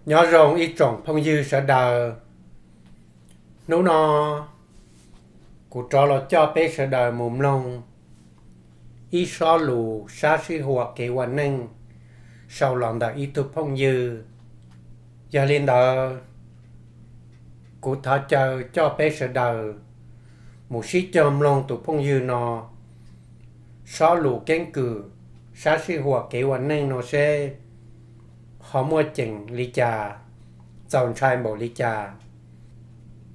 Nyob zoo ib tsoom phooj ywg sawv daws. Hnub no kuv rov los coj peb sawv daws mus mloog ib sob lus sab sib huam kev ua neej sau los ntawm ib tug phooj ywg. Yog li ntawd, kuv thov caw coj peb sawv daws mus sib cog mloog tus phooj ywg no sob lus keeb kwm sab sib huam kev ua neej no seb ho muaj ceem li cas, txaus ntshai npaum li cas.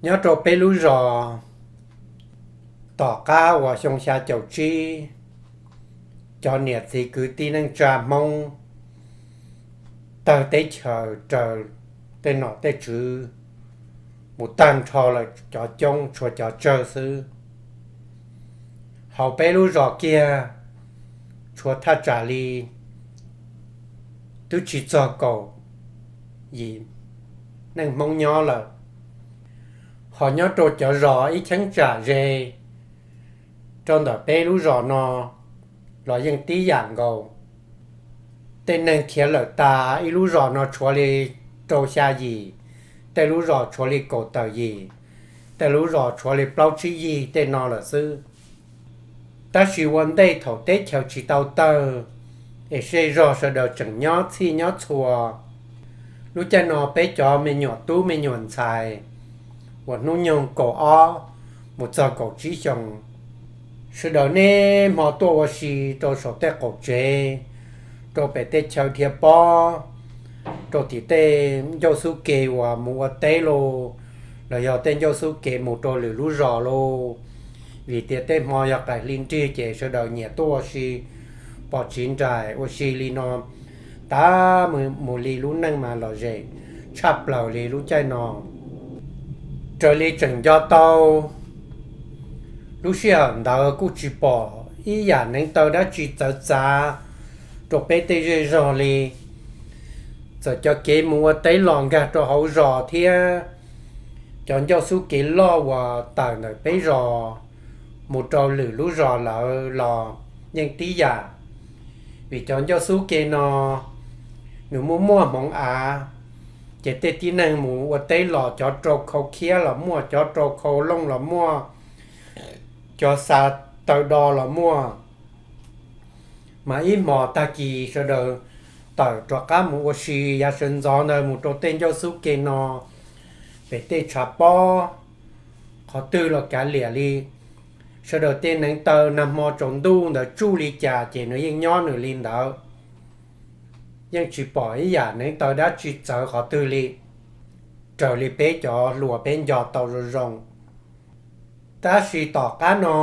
Nyob rau peb lub zos, tom qab uas xyoo xya caum tsib, cov niam txiv kwv tij neej tsa Hmoob tawg teb chaws raws tej nom tej tswv mus tag nrho lawm, cov coob tshuav cov tsawg xwb. Hauv peb lub zos kiag tshuav thaj tsam li twb tsis txog kaum yim neej Hmoob nyob lawm. Ho nyob rau cov zos ib cheeb tsam ze rau ntawm peb lub zos no los yeej tib yam nkaus. Tej neeg khiav lawm tas, ib lub zos no tshuav li rau xya yim, tej lub zos tshuav li kaum tawm yim, tej lub zos tshuav li plaub tsib yig tej no lawm xwb. Tab sis ua ntej thaum teb chaws tsis tau tawg es zej zog sawv daws tseem nyob txhij nyob txhua, lub caij no peb cov me nyuam tub me nyuam ntxhais uas hnub nyoog kaum ob mus txog kaum tsib xyoos, sawv daws niaj hmo tuaj ua si rau saum tej qaum tsev, rau pem tej chaw dhia pob, rau tim tej ncauj xub ke uas mus ua teb los, los yog tej ncauj xub ke mus rau lwm lub zos los, vim tias tej hmo yog qaim hli nrig ces sawv daws nyiam tuaj ua si pom tsiv nraim ua si li no, tab mus li lub neej mas lom zem tshaj plaws li lub caij no. Raws li tseem nco tau, lub sij hawm ntawd kuj tsis pom ib yam neev taw dab tsi txawv txav rau peb tej zej zog li. Txawm cov kev mus ua teb los nkag rau hauv zos thiab cov ncauj xub kev loj uas tawm ntawm peb zos mus rau lwm lub zos lawm los yeej tib yam. Vim cov ncauj xub kev no nws muaj muaj hmoov av, ces tej tib neeg mus ua teb los cov rau khau khiab los muaj, cov rau khau looj los muaj, cov xa taw do los muaj. Mas ib hmos tag kis sawv daws tawm rov qab mus ua si yav sawv ntxov ntawd mus rau tej ncauj xub kev no, pem tej tshav pob, qhov twg los kav liam li. Sawv daws tej neev taw nag hmo tsaus ntuj ntawd tsuj li cas ces nws yeej nyob nws li ntawd. Yeej tsis pom ib yam neev taw dab tsi txawv qhov twg li, raws li peb cov hluas peb nco tau zoo zoo. Tab sis tom qab no,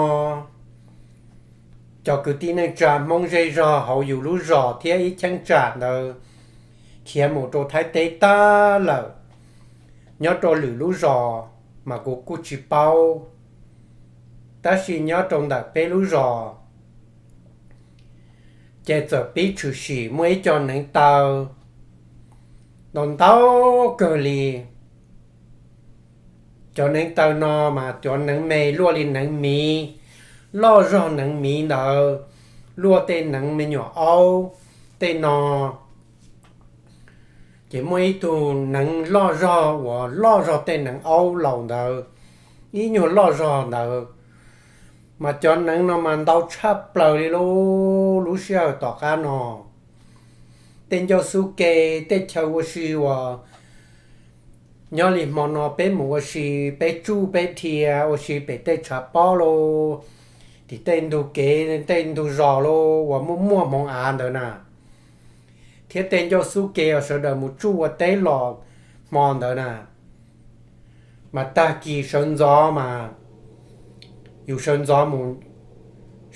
cov kwv tij neej tsa Hmoob zej zog hauv yus lub zos thiab ib cheeb tsam ntawd khiav mus rau Thaib teb tag lawm. Nyob rau lwm lub zos mas kuv kuj tsis paub, tab sis nyob rau ntawm peb lub zos ces txawm pib tshwm sim muaj ib co neev taw ntau ntau kawg li. Cov neev taw no mas cov neev me luaj li neev miv, loj zog neev miv ntawd, luaj tej neev me nyuam aub tej no. Ces muaj ib tug neev loj zog uas loj zog tej neev aub laus ntawd, ib nyuag loj zog ntawd. Mas cov neev no mas ntau tshaj plaws li lub, lub sij hawm tom qab no. Tej ncauj xub ke, tej chaw ua si uas nyob li hmo no peb mus ua si, peb tsuj peb dhia ua si pem tej tshav pob los, tim tej ntug kev tej ntug zos los uas muaj muaj hmoov av ntawd na, thiab tej ncauj xub ke uas sawv daws mus tsuj ua teb los hmo ntawd na. Mas tag kis sawv ntxov mas yus sawv ntxov mus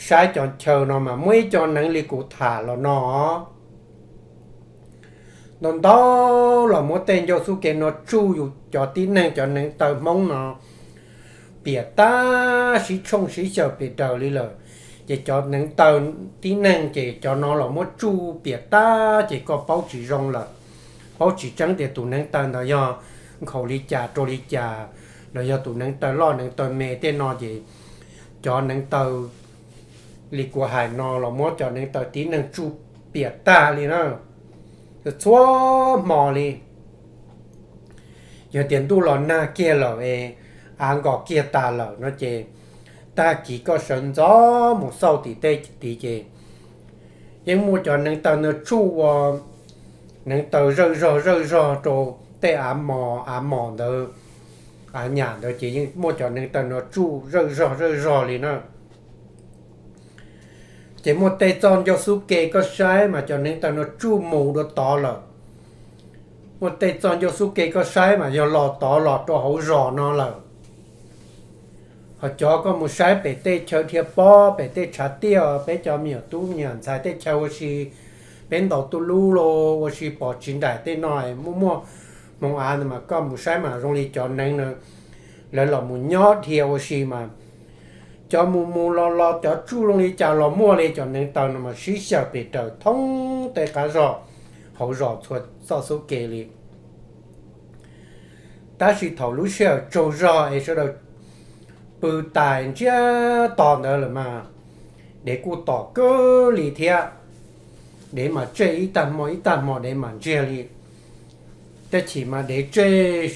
saib cov chaw no mas muaj ib co neev li kuv tham los no. Ntau ntau los muab tej ncauj xub ke no tsuj yus cov tib neeg cov neev taw Hmoob no piam tag sib tshooj sib xyaw pes daws li lawm. Ces cov neev taw tib neeg ces cov no los muab tsuj piam tag ces koj paub tsis zoo lawm, paub tsis tseeb tias tus neev taw ntawd yog nkhaus li cas rau li cas, los yog tus neev taw loj neev taw me tej no ces cov neev taw li kuv hais no los muab cov neev taw tib neeg tsuj piam tag li na, txhua hmo li. Yog tias ntuj los nag kiag lawm es av nkos kiag tas lawm no ces tag kis koj sawv ntxov mus xauj tim tej tid ces yeej muaj cov neev taw no tsuj ua neev taw zawj zog zawj zog rau tej av mos av mos ntawd, av nyam ntawd ces yeej muaj cov neev taw no tsuj zawj zog zawj zog li na. Ces muaj tej txoj ncauj xub ke koj saib mas cov neev taw no tsuj mus dua tod lawm. Muaj tej txoj ncauj xub ke koj saib mas yog los tod los rau hauv zos no lawm. Ho cov koj mus saib pem tej chaw dhia pob pem tej tshav tiaj, peb cov me nyuam tub me nyuam ntxhais tej chaw ua si, peb ntaus tuj lub los ua si pom tsis nraim tej no, muaj muaj hmoov av ntawd mas koj mus saib mas zoo li cov neev na, lawv los mus nyob dhia ua si mas cov mus mus los los cov tsuj zoo li cas los muaj li. Cov neev taw no mas sib xyaw pes raws thoob tej qab zos hauv zos txhua txoj xub ke li. Tab sis thaum lub sij hawm tsaug zog es sawv daws pw tais ntsiag to ntawd lawm mas dev kuj tom kawg li thiab. Dev mas tsej ib tag hmo ib tag hmo dev mam ntsiag li. Tej chim mas dev tsej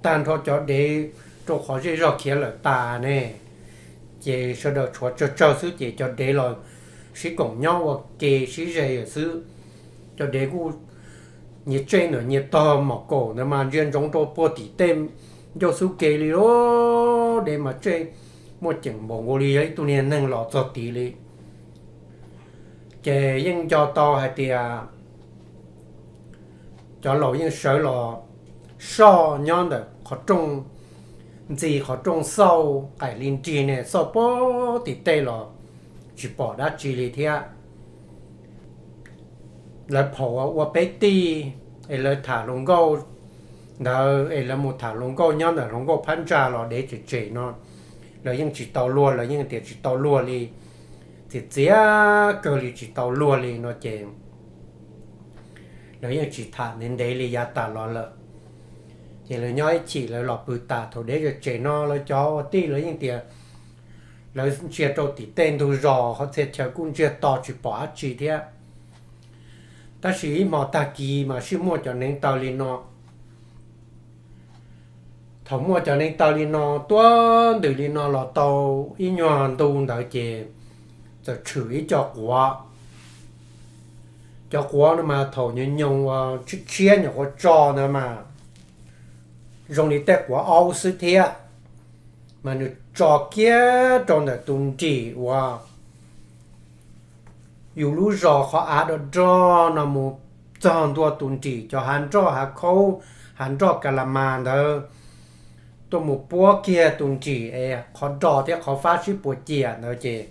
tag nrho cov dev rau qhov zej zog khiav lawm tas ne, ces sawv daws tshuav tsawg tsawg xwb ces cov dev los sib koom nyob ua ke sib ze xwb. Cov dev kuj nyias tsej ntawm nyias tog mom kaum ntawd mas ntsia ntsoov rau puag tim tej ncauj xub ke li lauj. Dev mas tsej muaj ceem npaum nkaus li yog ib tug niag neeg los txog tid li. Ces yeej nco tau hais tias cov laus yeej sawv los soj nyob ntawm qhov rooj ntxi, qhov rooj xauj qaim li nrig ne, xauj puag tim tej los tsis pom dab tsi li thiab. Lawv phaum ua peb tij es lawv tham hluas nkauj ntawd es lawv mus tham hluas nkauj nyob ntawm hluas nkauj phab ntsa los dev tsem tsem no, lawv yeej tsis tau luag, lawv yeej tias tsis tau luag li, txiv txiav kawg li tsis tau luag li no ces lawv yeej tsis tham ntev ntev li yav tas los lawm. Ces lawv nyob ib chim lawv los pw tas, thaum dev tsem tsem no lawv cov ua tij lawv yeej tias lawv ntsia rau tim tej ntug zos qhov txhia chaw kuj ntsiag to tsis pom dab tsi thiab. Tab sis ib hmo tag kis mas sij muaj cov neev taw li no. Thaum muaj cov neev taw li no tuaj ntws li no los tau ib nyuag ntu ntawd ces txawm tshwm ib co quav. Cov quav no mas thaum nyoos nyoos uas tshiab nyuam qhuav tso ntawd mas zoo li tej quav aub xwb thiab, mas nws tso kiag rau ntawm tus nrim uas yus lub zos qhov av do do no mus txog ntua tus nrim cov hav nroj hav khaub, hav nroj ka la mas ntawd, tuaj mus puab kiag tus nrim es qhov do thiab qhov fab sib puas ciam ntawd ces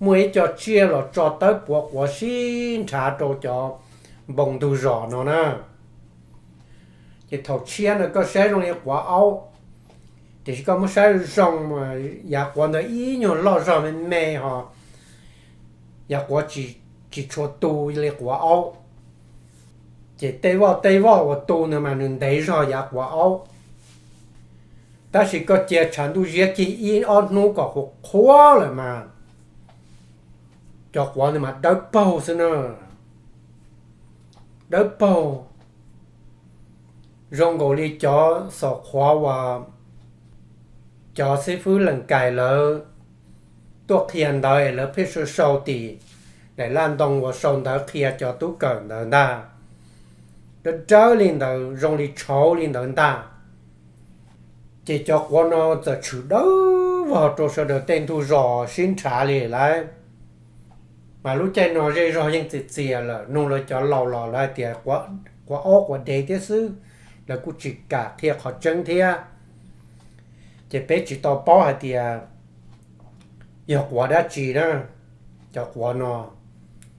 muaj ib co tsiaj los tso tawb puav quav sib nrhav rau cov npoo ntug zos no na. Ces thaum tshiab no koj saib zoo li quav aub, tiam sis koj muab saib zoo, yav quav ntawd ib nyuag loj zog me me ho, yav quav tsis tshua tu li quav aub. Ces tej voj tej voj uas tu ntawd mas nws ntev zog yav quav aub. Tab sis koj cia tshav ntuj ziab cig ib ob hnub kom qhuav qhuav lawm mas cov quav ntawd mas dawb paug xwb na, dawb paug zoo nkaus li cov xaum qhuav uas cov xib fwb lees kais lawv tuaj qhia ntawv es lawv pheej sau sau tim daim laj ntoo uas sau ntawv qhia cov tub kawm ntawd ntag. Dawb dawb li ntawd zoo li tshauv li ntawd ntag. Ces cov quav no txawm tshwm dawb vog rau sawv daws tej ntug zos sib nrhav li lawm. Mas lub caij no zej zog yeej txias txias lawm, nug lawv cov laus los lawv hais tias quav aub quav dev thiab xwb, lawv kuj tsis kam qhia qhov tseeb thiab. Ces peb tsis tau paub hais tias yog quav dab tsi na. Cov quav no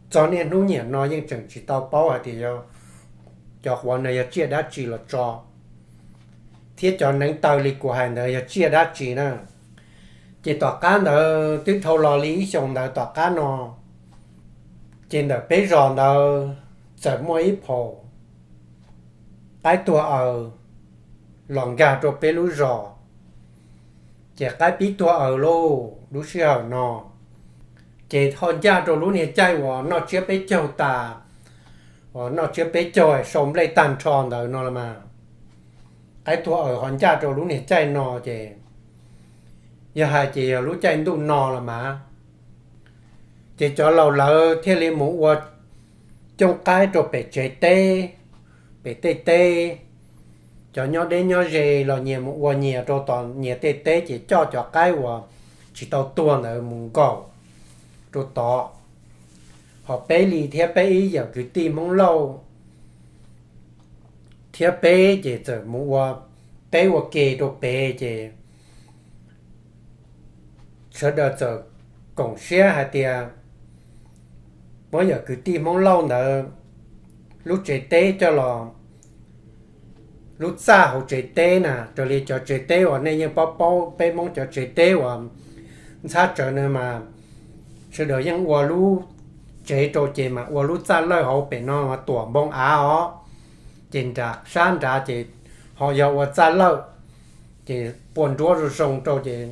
txog niaj hnub nyiam no yeej tseem tsis tau paub hais tias cov quav no yog tsiaj dab tsi los tso, thiab cov neev taw li kuv hais ntawd yog tsiaj dab tsi na. Ces tom qab ntawd twb dhau los li ib xyoos ntawd tom qab no, ces ntawm peb zos ntawd txawm muaj ib phaum qaib tuag aws los nkag rau peb lub zos. Ces qaib pib tuag aws lauj lub sij hawm no, ces ho ncaj rau lub niag caij uas noj tsiab peb caug tas, uas noj tsiab peb caug sau nplej tag nrho ntawd no los mas, Qaib tuag aws ho ncaj rau lub niag caij no ces yog hais ces yog lub caij ntuj no los mas, ces cov laus lawv thiaj li mus ua cooj qaib rau pem tsev teb, pem tej teb. Cov nyob deb nyob ze los nyias mus ua nyias rau tom nyias tej teb ces coj cov qaib uas tsis tau tuag ntawd mus nkaum rau tod. Ho peb li thiab peb ib yawm kwv tij Hmoob Lauj thiab peb ces txawm mus ua teb ua ke rau pem ces sawv daws txawm koom siab hais tias muab yawm kwv tij Hmoob Lauj ntawd lub tsev teb coj los, lub txaj hauv tsev teb na, raws li cov tsev teb uas nej yeej paub paub peb Hmoob cov tsev teb uas ntxhab tsawv na mas, sawv daws yeej ua lub tsev rau ces mas ua lub txaj lawj hauv pem no mas tuam npoo av os, ces nram sab nrad ces ho yog ua txaj lawj, ces pua nruab zoo zoo rau ces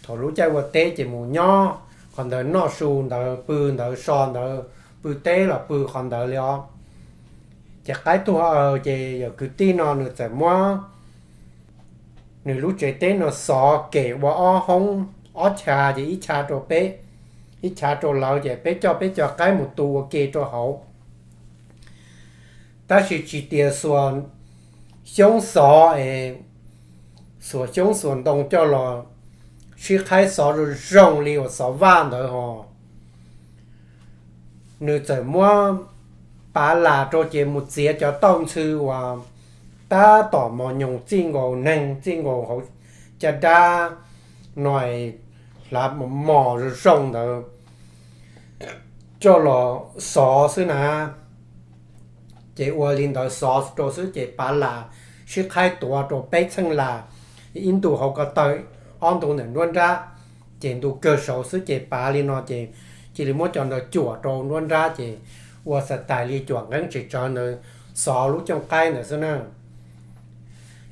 thaum lub caij ua teb ces mus nyob qhov ntawd noj su ntawd pw ntawd so ntawd pw teb los pw qhov ntawd li os. Ces qaib tuag aws ces yawm kwv tij no nws txawm muab nws lub tsev teb no xov kem ua ob hoob, ob chav ces ib chav rau peb, ib chav rau lawv ces peb coj peb cov qaib mus tu ua ke rau hauv. Tab sis tsis tias xuas xyoob xov es, xuas xyoob xuas ntoo coj los sib qhaib xov zoo zoo li uas xov vaj ntawd ho. Nws txawm muab pav las rau ces mus txiav cov tauj ntxhw uas tab tom mos nyoos txij nkaus neeg txij nkaus hauv caj dab no, hlav mos zoo zoo ntawd coj los xov xwb na. Ces ua li ntawd xov rau xwb ces pav las sib qhaib tuav rau peb txheej las, ib ntu hauv ko taw, ob ntu ntawm nruab nrab, ces ntu kawg saud xwb ces pav li no ces cia li muab cov ntawd cuam rau nruab nrab ces ua xav tais li cuam nqeeb tsis tsawv ntawd xov lub cooj qaib ntawd xwb na.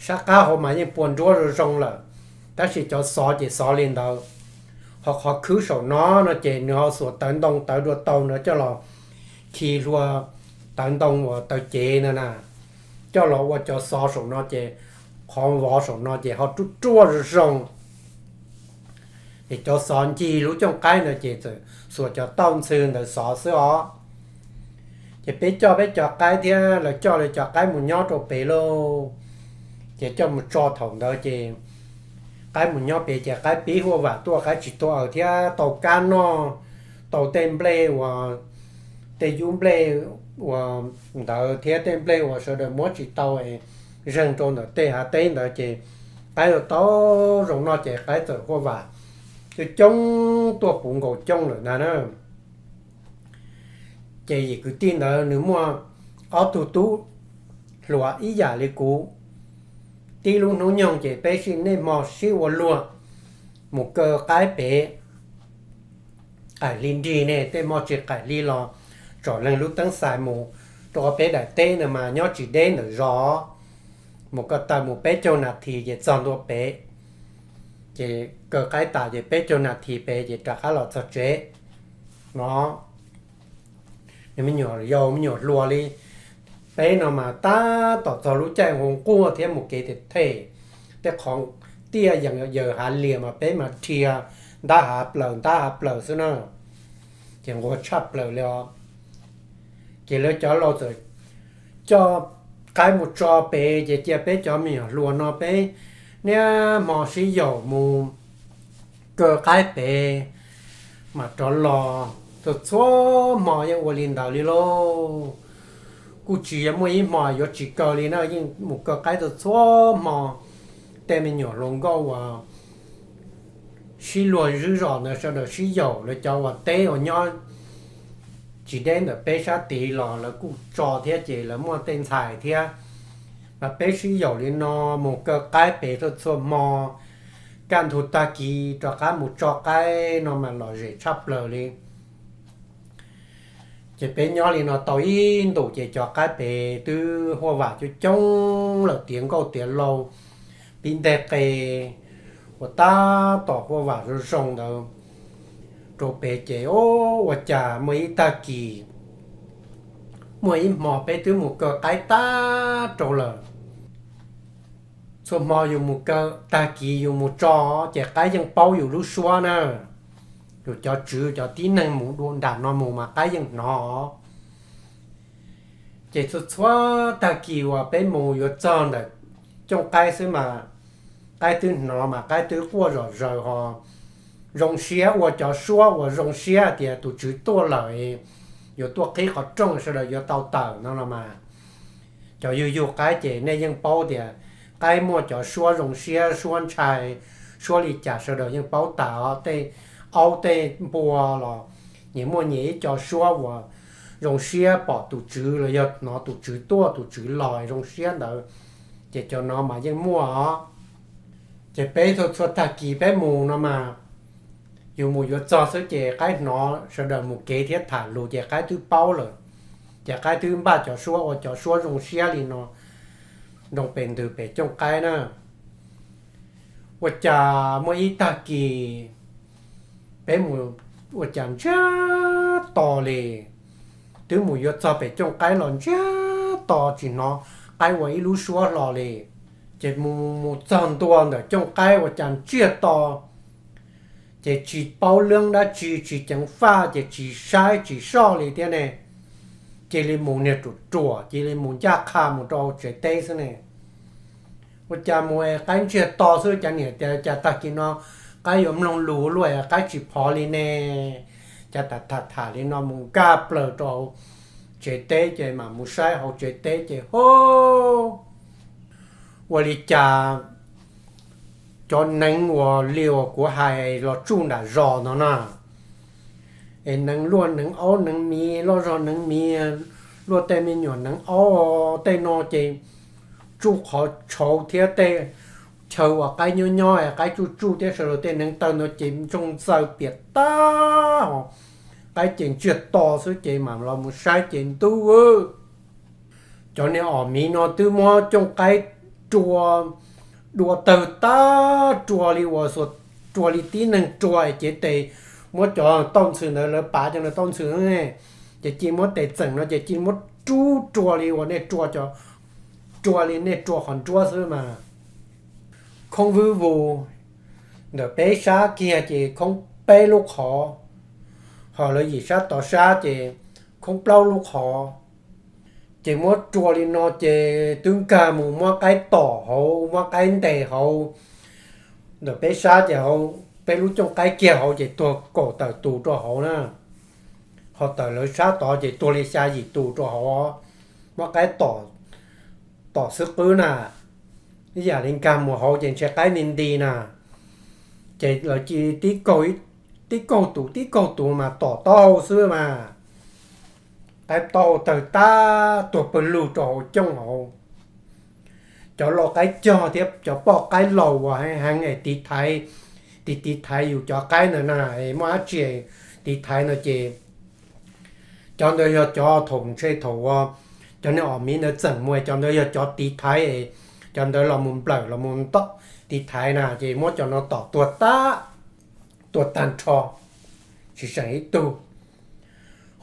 Sab qab hauv mas yeej pua nruab zoo zoo lawm, tab sis cov xov ces xov li ntawd. Ho qhov khwb saum no no ces nws ho xuas tawv ntoo tawv dua tau ntawd coj los khi hlua tawv ntoo uas taws cev na na, coj los ua cov xov saum no ces qhov vov saum no ces ho ruaj ruaj zoo zoo. Ces cov xov ncig lub cooj qaib ntawd ces txawm xuas cov tauj ntxhw ntawd xov xwb os. Ces peb coj peb cov qaib thiab lawv coj lawv cov qaib mus nyob rau pem lauj. Ces coj mus tso thaum ntawd ces qaib mus nyob pem ces qaib pib huaj vam tuaj, qaib tsis tuaj aws thiab tau kab noj, tau tej nplej uas, tej yub nplej uas ntawd thiab tej nplej uas sawv daws muab tsis tau es zeeg rau ntawm tej hav teb ntawd ces qaib tau zoo noj ces qaib txawm huaj vam coob coob tuaj puv nkaus coob lawm ntag na. Ces yim kwv tij ntawd nws muaj ob tug tub hluas ib yam li kuv. Tib lub hnub nyoog ces peb sib nej hmo sib ua luag mus kaw qaib pem. Qaim hli nrig ne, tej hmo tsis qaim hli los tsom leej lub teeb xais mus rau peb daim teb ntawd mas nyob tsis deb ntawm zos, mus ko taw mus peb caug nas this ces txog ntua pem. Ces kaw qaib tas ces peb caug nas this pem ces rov qab los txog tsev no. Nws me nyuam yaus me nyuam hluas li peb no mas tab tom txog lub caij nquag nquag thiab mus kev them them, tej qhov tiaj yees yawm hav lias mas peb mas dhia ntab hav plaws ntab hav plaws xwb na, ces nquag tshaj plaws li os. Ces lawv cov laus txawm coj qaib mus tso pem ces cia peb cov me nyuam hluas no peb niaj hmo sib yaum mus kaw qaib pem mas rov los. Txhua txhua hmo yeej ua li ntawd li lauj. Kuj tsis yog muaj ib hmo yuav tsis kaw li na, yeej mus kaw qaib txhua txhua hmo. Tej me nyuam hluas nkauj uas sib luag zib zos ntawd sawv daws sib yaum, lawv cov uas teb uas nyob tsis deb ntawm peb sab tid los lawv kuj tso thiab ces lawv muaj tej ntxhais thiab. Mas peb sib yaum li no mus kaw qaib pem txhua txhua hmo, kaj ntug tag kis rov qab mus tso qaib no mas lom zem tshaj plaws li. Ces peb nyob li no tau ib ntus ces cov qaib pem twb huaj vam coob coob lawm, tiav nkauj tiav lau, pib nteg qe uas tab tom huaj vam zoo zoo ntawd rau pem ces o, ua cas muaj ib tag kis, muaj ib hmo peb twb mus kaw qaib tag rau lawm. Txhua hmo yus mus kaw, tag kis yus mus tso, ces qaib yeej paub yus lub suab na. Yus cov tswv cov tib neeg mus dua nram no mus mas qaib yeej hnov. Ces txhua txhua tag kis uas peb mus yuav txog ntawm cooj qaib xwb mas qaib twb hnov mas qaib twb quaj zom zaws ho zoo siab, ua cov suab uas zoo siab tias tus tswv tuaj lawm, yuav tuaj qhib qhov rooj sawv daws yuav tau tawm no los mas. Cov yug yug qaib ces nej yeej paub tias qaib muaj cov suab zoo siab, suab ntshai, suab li cas sawv daws yeej paub tas os. Tej aub tej npua los nyias muaj nyias ib co suab uas zoo siab pom tus tswv los yog hnov tus tswv tuaj tus tswv los zoo siab ntawd, ces cov no mas yeej muaj os. Ces peb txhua txhua tag kis peb mus no mas, yus mus yuav txog xwb ces qaib hnov sawv daws mus kev thiab tham lus ces qaib twb paub lawm. Ces qaib twb npaj cov suab ua cov suab zoo siab li no nroo pem ntws pem cooj qaib na. Ua cas muaj ib tag kis peb mus ua cas ntsiag to li, twb mus yuav txog pem cooj qaib los ntsiag to tsis hnov qaib ua ib lub suab hlo li. Ces mus mus txog ntua ntawm cooj qaib ua cas ntsiag to, ces tsis paub leeb dab tsi tsis ceev faj ces tsis saib tsis soj li thiab ne. Cia li mus niag ruam ruam cia li mus ncaj qha mus rau tsev teb xwb ne. Ua cas mus es qaib ntsiag to xwb, cas niam tias cas tag kis no qaib yuav mloog lus luaj es qaib tsis phov li ne. Cas tham tham tham li no mus nkag plaws rau tsev teb ces mam mus saib hauv tsev teb ces ho ua li cas cov neev uas li uas kuv hais los tsuj nram zos no na. Es neev luaj neev aub neev miv, loj zog neev miv, luaj tej me nyuam neev aub tej no ces tsuj qhov tshauv thiab tej chaw uas qaib nyob nyob es qaib tsuj tsuj thiab sawv daws tej neev taw no ces ntsoog ntxaws piam tag ho qaib ces ntsiag to xwb ces mam los mus saib ces ntub. Cov niag om miv no twb muab cooj qaib rua, dua tawg tag rua li uas xuas, rua li tib neeg rua es cev tes muab cov tauj ntxhw ntawd lawv pav cov tauj ntxhw ne, ces cia muab tes txeem no ces cia muab rub rua li uas nej rua cov, rua li nej rua qhov nruab xwb mas. Khoob vwb vus, ntawm peb sab kiag ces khoob peb lub qhov, ho lawv yim sab tov sab ces khoob plaub lub qhov. Ces muab rua li no ces twb nkag mus muab qaib tom hauv, muab qaib ntes hauv. Ntawm peb sab ces hauv peb lub cooj qaib kiag hauv ces tuag kaum tawm tus rau hauv na. Ho tawm lawv sab tod ces tuag li xya yim tus rau hauv, muab qaib tom xwb qwb na. Ib yam li nkag mus hauv ces ntshe qaib nti nti na, ces lawv cia tib kaug tus tib kaug tus mas tom taub hau xwb mas. Qaib taub hau tawg tag tuag pawg lug rau hauv cooj hauv. Cov lau qaib cog thiab cov poj qaib laus uas heev heev es tiv thaiv, tiv tiv thaiv yus cov qaib ntawd na, es muaj dab tsi tiv thaiv no ces cov ntawd yog cov thaum ntshe thaum uas cov niag om miv ntawd txeem mus, cov ntawd yog cov tiv thaiv, cov ntawd los mus nplawm los mus tiv thaiv na, ces muab cov no tom tuag tag, tuag tag nrho, tsis seem ib tug.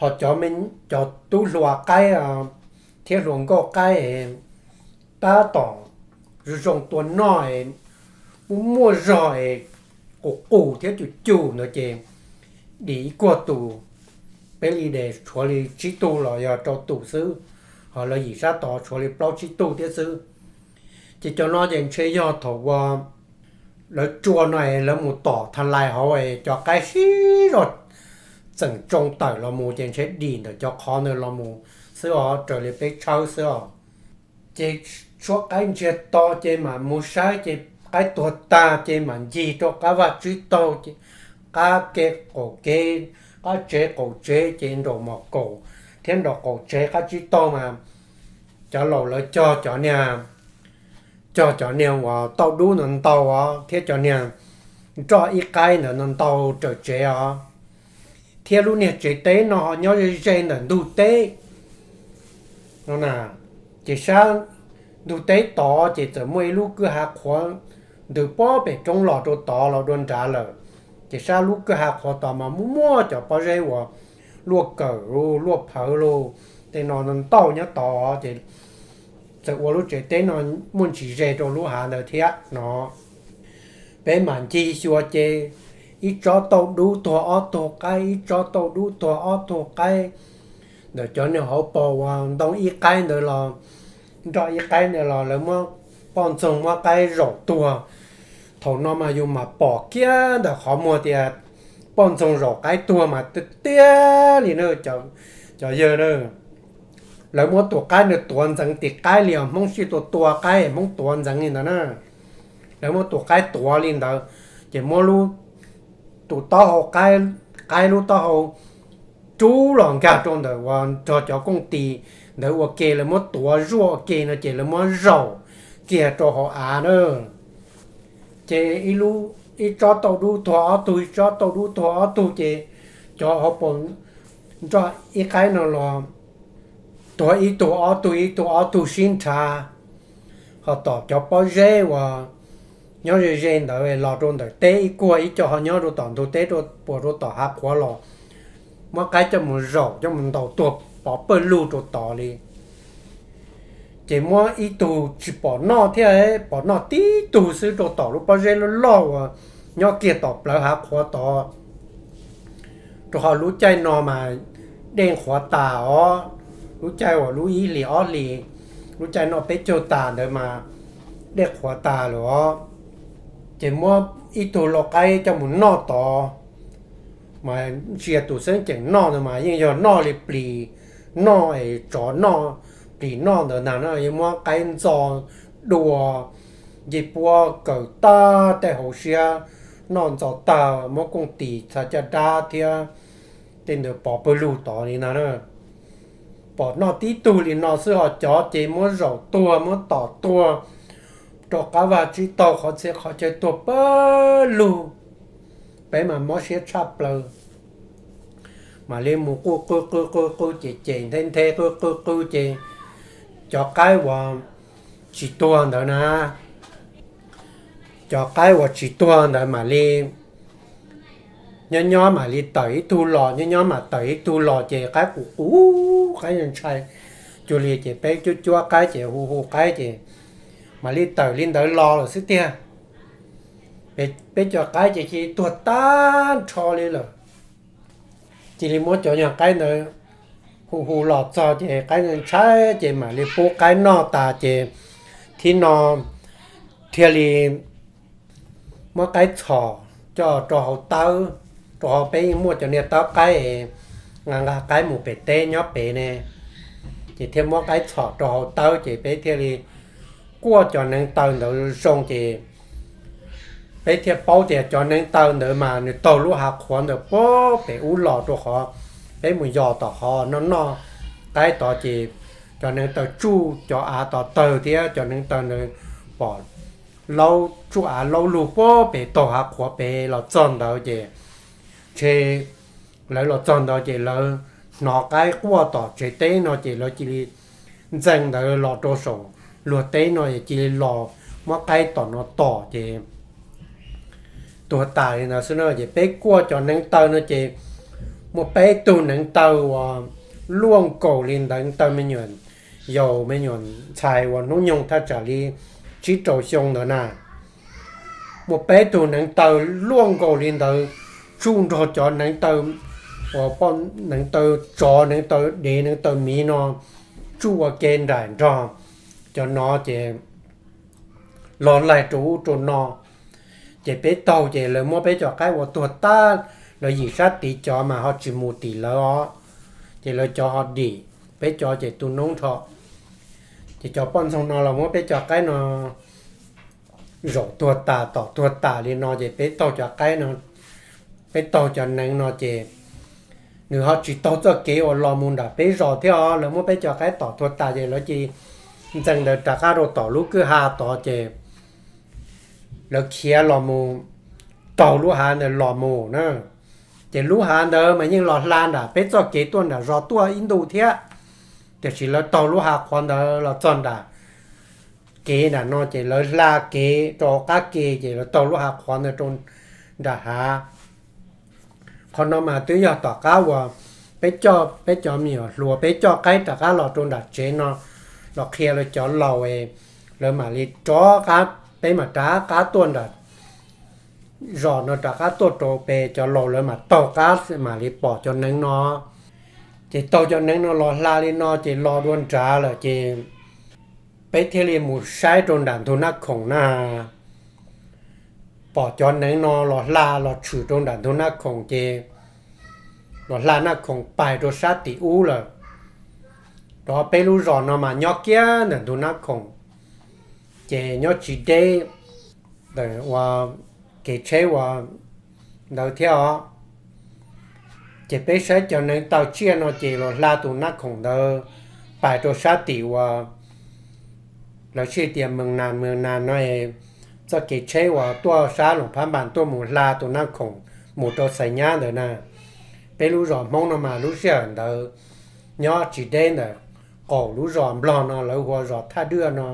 Ho cov, cov tub hluas qaib thiab hluas nkauj qaib tab tom zoo zoo tua noj, muaj muaj zog es qus qus thiab cuj cuj ntawd ces dim ib kuag tus, peb li des tshuav li tsib tug los yog rau tus xwb, ho lawv yim sab tod tshuav li plaub tsib tug thiab xwb. Ces cov no ces ntshe yog thaum uas lawv rua no es lawv mus tom tha lais hauv es cov qaib sib zog txeem tsoo tawm los mus ces ntshe dim ntawm cov qhov ntawd los mus xwb os, raws li peb tshawb xwb os. Ces tshuab qaib ntsiag to ces mam mus saib ces qaib tuag tag ces mam ncig rau qab vaj tsib taug, qab kev qaum kev, qab tsev qaum tsev ces nraum mom kaum thiab nraum qaum tsev qab tsib taug mas cov laus lawv cog cov niag, cog cov niag uas tauj dub ntawd ntau os thiab cov niag nroj ib qaib ntawd ntau raws tsev os. Thiab lub niag tsev teb no ho nyob ze ze ntawm ntug teb no na. Ces sab ntug teb tod ces txawm muaj ib lub kwj ha qhuav ntws pob pem roob los rau tod los dua nrad lawm. Ces sab lub kwj ha qhuav tod mas muaj muaj cov pob zeb uas luaj kawm luaj phawv los tej no ntau nyob tod ces txawm ua lub tsev teb no muaj ntsis ze rau lub hav ntawd thiab no. Peb mam ncig xyuas ces ib tsob tauj dub tuag ob tug qaib, ib tsob tauj dub tuag ob tug qaib. Ntawm cov niag hauv paus uas ntoo ib qaib ntawd los, nroj ib qaib ntawd los lawv muab poj ntxoog muab qaib zaum tuag. Thaum no mas yus mam pom kiag ntawm qhov muag tias poj ntxoog zaum qaib tuag mas tiag tiag li na. Cov yawg na, lawv muab tus qaib ntawd tuav ntxeev tim qaib li os, Hmoob sib tua tua qaib Hmoob tuav ntxeev li ntawd na. Lawv muab tus qaib tuav li ntawd, ces muab lub, tus taub hau, qaib lub taub hau rub los nkag rau ntawm uas nrog cov kooj tis ntawd ua ke, lawv muab tuav zuaj ua ke no ces lawv muab zaum kiag rau hauv av na. Ces ib tsob tauj dub tuag ob tug, ib tsob tauj dub tuag ob tug, ces cov hauv paus nroj ib qaib no los tuag ib tug ob tug, ib tug ob tug sib nrhav. Ho tom cov pob zeb uas nyob ze ze ntawd los rau ntawm teb ib kuag, ib co ho nyob rau tom ntug teb puas rau tom hav qhuav los, muab qaib coj mus zaum coj mus ntaus tuag pov pawg lug rau tod li. Ces muab ib tug tsis pom noj thiab, pom noj tib tug xwb rau tom lub pob zeb loj loj uas nyob kiag tom plawv hav qhuav tod. Rau qhov lub caij no mas dej qhuav tas os, lub caij uas lub ib hlis ob hlis, lub caij noj peb caug tas ntawd mas dej qhuav tas lawm os. Ces muab ib tug lau qaib coj mus noj tod, mas ntsia tus xeeb ceem noj ntawd mas yeej yog noj li plis noj es tsov noj plis noj ntawd ntag na. Yeej muab qaib ntxo dua, ncej puab kawm tag tej hauv siab, noj ntxo tag muab kooj tis txha caj dab thiab tej ntawd pov pawg lug tod li ntag na. Pom noj tib tug li no xwb, ho cov ces muab zaum tuag muab tom tuag rau qab vaj tsib taug qhov txhia qhov chaw tuag pawg lug. Peb mas mob siab tshaj plaws, mam li mus quj qw qw qw qw ces ces nthe nthe qw qw qw ces cov qaib uas tsis tuag ntawd na, cov qaib uas tsis tuag ntawd mam li nyob nyob mam li tawm ib tug los, nyob nyob mam tawm ib tug los ces qaib qus qus, qaib ntshai cuag li ces peb cuab cuab qaib ces hu hu qaib ces mam li tawm li ntawd los lawm xwb tiag. Peb cov qaib ces cia li tuag tag nrho li lawm. Cia li muab cov nyuag qaib ntawd hu hu los txog ces qaib ntshai ces mam li pub qaib noj tas ces thib no thiaj li muab qaib txhom coj rau hauv tawb, rau hauv peb yeej muaj cov niag tawb qaib es nqa nqa qaib mus pem teb nyob pem ne, ces thiaj muab qaib txhom rau hauv tawb ces peb thiaj li kuaj cov neev taw ntawd zoo ces peb thiaj paub tias cov neev taw ntawd mas nws taug lub hav qhuav ntawd puag pem ub los rau qhov peb mus yos tom qhov noj noj qaib tod ces cov neev taw tsuj cov av tod tawg thiab cov neev taw ntawd pom laub tsuj av laub lug puag pem taug hav qhuav pem los txog ntawd ces ntshe lawv los txog ntawd ces lawv hnov qaib quaj tom tsev teb no ces lawv cia li ntxees ntawd los rau saum luag teb no es cia li los muab qaib tom no tom ces tuag tas li ntawd xwb na. Ces peb kuaj cov neev taw no ces muaj peb tug neev taw uas luaj nkaus li ntawd, taw me nyuam yaus me nyuam ntxhais uas hnub nyoog thaj tsam li tsib rau xyoo ntawd na. Muaj peb tug neev taw luaj nkaus li ntawd tsuj nrog cov neev taw uas poj neev taw tsov, neev taw dev, neev taw miv no tsuj ua ke nraim nrog cov no ces los laig rau ub rau no. Ces peb taug ces lawv muab peb cov qaib ua tuag tag, lawv yim sab tid cov mas ho tsis mus tim lawv os, ces lawv cov ho dim, peb cov ces tu noob nrho. Ces cov poj ntxoog no los muab peb cov qaib no zaum tuag tas tom tuag tas li no ces peb taug cov qaib no, peb taug cov neev no ces nws ho tsis taug txoj kev uas los mus nram peb zos thiab os. Lawv muab peb cov qaib tom tuag tas ces lawv cia li ntxees ntawd rov qab rau tom lub kwj ha tod ces lawv khiav los mus taug lub hav ntawd los mus na. Ces lub hav ntawd mas yeej los hla nram peb txoj kev tuaj nram zos tuaj ib ntu thiab, tiam sis lawv taug lub hav qhuav ntawd los txog nram kev nram no ces lawv hla kev rau qab ke ces lawv taug lub hav qhuav ntawd rau nram hav. Qhov no mas twb yog tom qab uas peb coj, peb cov me nyuam hluas peb coj qaib rov qab los rau nram tsev no, los qhia lawv cov laus, lawv mam li rov qab, peb mam rov qab tuaj nram zos no rov qab tuaj rau pem cov laus lawv mam taug qab mam li pom cov neev no. Ces taug cov neev no los hla li no ces los dua nrad lawm ces peb thiaj li mus saib rau nram ntug Nab Khoom na. Pom cov neev no los hla los tshwm rau nram ntug Nab Khoom ces los hla Nab Khoom pais rau sab tim ub lawm. Rov peb lub zos no mas nyob kiag ntawm ntug Nab Khoom, ces nyob tsis deb ntawm ua kev tsheb ua ntawd thiab os. Ces peb saib cov neev taw tsiaj no ces los hla tus Nab Khoom ntawd pais rau sab tim uas lawv sij tias Mees Nas, Mees Nas no, txoj kev tsheb uas tuaj sab Loos Phab Npas tuaj mus hla tus Nab Khoom mus rau Xais Nyab ntawd na. Peb lub zos Hmoob no mas lub sij hawm ntawd nyob tsis deb ntawm qaum lub zos Nplog no lawv hu ua zos Thaj Dwj no,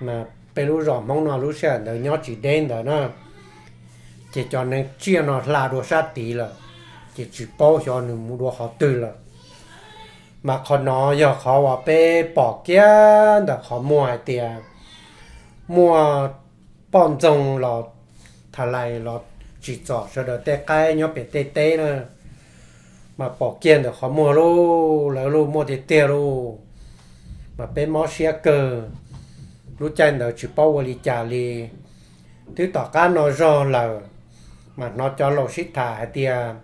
mas peb lub zos Hmoob no lub sij hawm ntawd nyob tsis deb ntawd na. Ces cov neev tsiaj no hla dua sab tid lawm, ces tsis paub xyov nws mus dua qhov twg lawm. Mas qhov no yog qhov uas peb pom kiag ntawm qhov muag hais tias muaj poj ntxoog los tha lais los tsim txom sawv daws tej qaib nyob pem tej teb na. Mas pom kiag ntawm qhov muag lauj, lawv lauj, muaj tiag tiag lauj. Mas peb mob siab kawg, lub caij ntawd tsis paub ua li cas li. Twb tom qab no zog lawm, mas hnov cov laus sib tham hais tias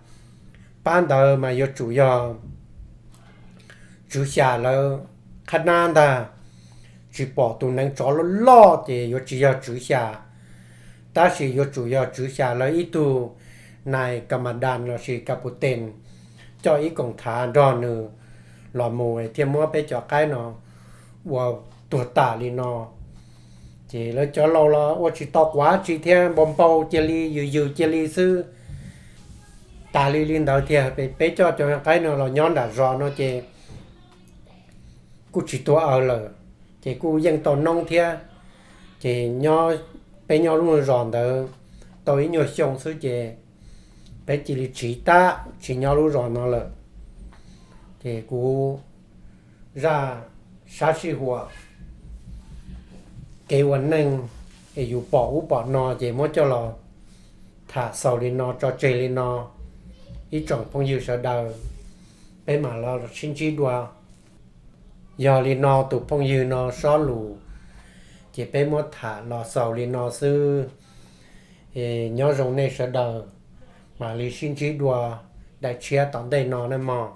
pab ntawd mas yuav tsum yog Tswv Xyas lawv qhab nab ntag. Tsis pom tus neev tsov loj loj ces yuav tsis yog Tswv Xyas, tab sis yuav tsum yog Tswv Xyas lawv ib tug nais ka mas das lossis ka pus tes coj ib koom thav nrog nws los mus thiaj muab peb cov qaib no ua tuag tas li no. Ces lawv cov laus los ua tsis tau quav tsi thiab, npau npau cia li, yws yws cia li xwb. Tas li li ntawd thiab, peb coj cov qaib no los nyob nram zos no ces kuj tsis tuag aws lawm, ces kuj yeej tau noob thiab. Ces peb nyob lub zos ntawd tau ib nyuag xyoo xwb ces peb cia li tsiv tab tsis nyob lub zos no lawm. Ces kuv zaj sab sij huam kev ua neej es yus pom ub pom no ces muab coj los tham xaus li no tso tseg li no. Ib tsoom phooj ywg sawv daws, peb mam los sib ntsib dua. Yog li no tus phooj ywg no sob lus, ces peb muab tham los xaus li no xwb. Nyob zoo nej sawv daws, mam li sib ntsib dua daim tshiab tom ntej no nawb mog.